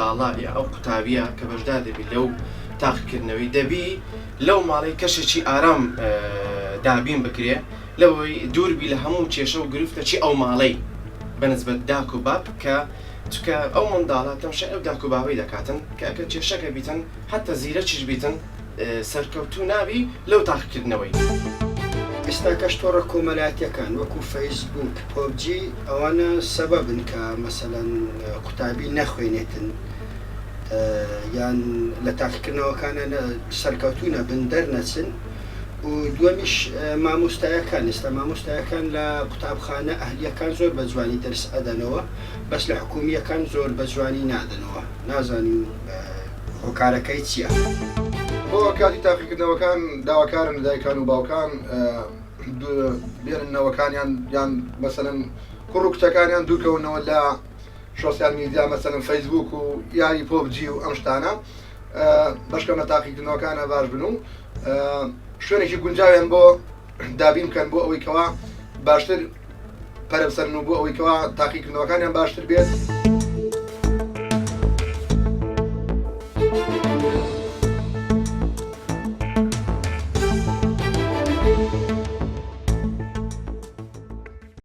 منداڵە یا ئەو قوتابیە کە بەشدار دەبی لەو تاقیکردنەوەی دەبی لەو ماڵەی کەشێکی ئارام دابین بکرێ لەوەی دووربی لە هەموو کێشە و گرفتەکی ئەو ماڵەی بەنسبەت داک و باب کە چکە ئەو منداڵە تەمشای ئەو داک و بابەی دەکاتن کە ئەگەر کێشەکە بیتن حەتە زیرەکیش بیتن سەرکەوتوو نابی لەو تاقیکردنەوەی. ئێستاکەش تۆڕە کۆمەلاتیەکان وەکو فەیسبوک، پۆبجی ئەوانە سەبەبن کە مەسەلەن قوتابی نەخوێنێتن یان لە تاقیکردنەوەکانە سەرکەوتوو نەبن دەرنەچن و دووەمیش مامۆستایەکان ئێستا مامۆستایەکان لە قوتابخانە ئەهلیەکان زۆر بە جوانی دەرس ئەدەنەوە بەس لە حکومیەکان زۆر بە جوانی نادەنەوە نازانین هۆکارەکەی چیە؟ بۆ کاتی تاقیکردنەوەکان داواکارن لە دایکان و باوکان بێنن نەوەکانیان یان مەسەلەن کوڕ و کچەکانیان دوورکەونەوە لە social media مەسەلەن فەیسبوک و یاری پۆبجی و ئەم شتانە بەشکەم لە تاقیکردنەوەکانە باش بن و شوێنێکی گونجاویان بۆ دابین بکەن بۆ ئەوەی کەوا باشتر پەرە بسەنن و بۆ ئەوەی کەوا تاقیکردنەوەکانیان باشتر بێت.